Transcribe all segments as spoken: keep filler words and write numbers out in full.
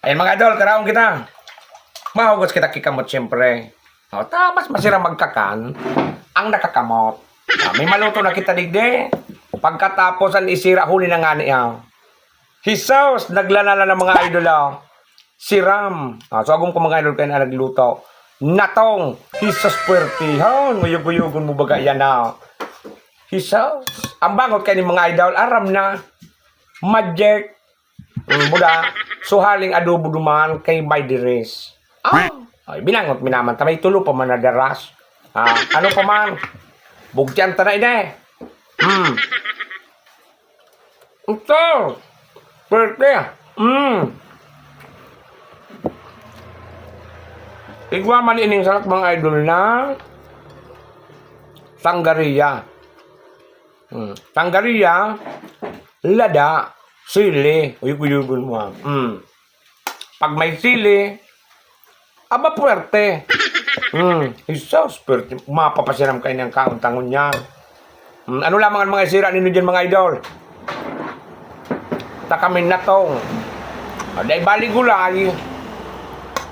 Ayan, mga idol, karaon kita. Mahugas kita kikamot, siyempre. O, ta, mas masira magkakan ang nakakamot. Ah, may maluto na kita digdi. Pagkatapos, an isira, huli na ngani, ah. Jesus, naglana na ng mga idol, ah. Si Ram. Ah, so, agom ko, mga idol, kayo na nagluto. Natong, Jesus, puwertihan. Uyog-uyogon mo baga yan, ah. Jesus. Ang bangot kayo ni mga idol, aram na. Magic. Mm, buda, suhaling adobo duman kay may diris. Ah, ay, binangot mi naman, ta may tulo pa man na daras. Ah, ano pa man? Bugtian ta na ini. Hmm. Ito. Pwerte. Hmm. Igwa man ining sarak, mga idol, na sanggaria. Hmm. Sanggaria, lada, sili, uyog-uyogon mo, ah. Hmm. Pag may sili, aba, puwerte. Hmm. Jesus, puwerte. Mapapasiram kayo niyang kaon ta ngunyan. Hmm. Ano lamang ang mga isira ninyo diyan, mga idol? Ta kami natong. Ah, dai bali gulay.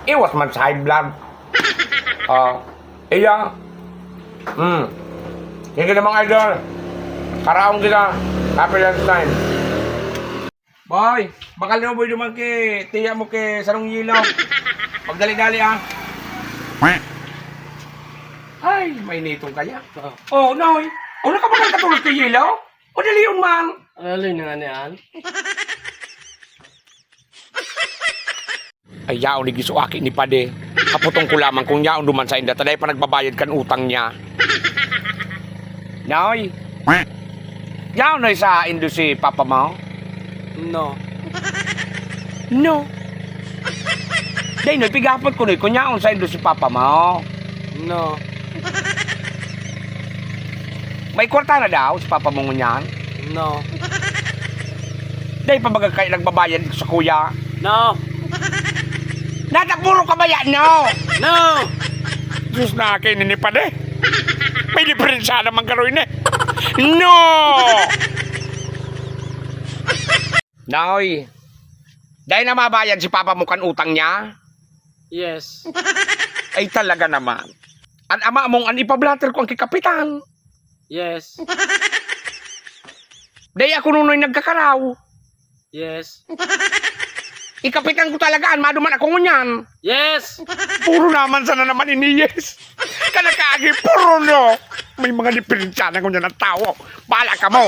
Iwas man sa high blood. Ah, iya. Hmm. Sige na, mga idol. Karaon kita. Happy lunch time. Boy, baka lumoy duman ki tiya mo ki sarong yelo. Pagdali-dali, ah. Ay, mainitong kaya. Oh, Noy. Ano ka ba nagkatulog ki yelo? Madalion man. Ano, Loy, nga niyan? Ay, yaon ni Giso aki ni Pade. Kaputong ko lamang kung yaon duman sa inda, ta dai pa nagbabayad kan utang niya. Noy, yaon na sa indo si papa mo? No. No. Dai, Noy, pigapot ko, Noy, kung yaon sa indo si papa mo. No. May kwarta na daw si papa mo ngunyan? No. Dai pa baga kayo nagbabayad sa kuya? No. Nata, puro ka ba yan? No! No! Diyos na akin, ini pa de. May diferensya naman karoy na. No! Noy, dai na mabayad si papa mo kan utang niya? Yes. Ay, talaga naman. An ama mong an ipablatter ko ang kikapitan. Yes. Dai ako nunoy nagkakaraw. Yes. Ikapitan ko talaga, an maduman ako ngunyan. Yes. Puro naman sana naman ini yes. Kanakaagi, puro no. May mga diferensya na ngunyan ang tawo. Bala ka mo.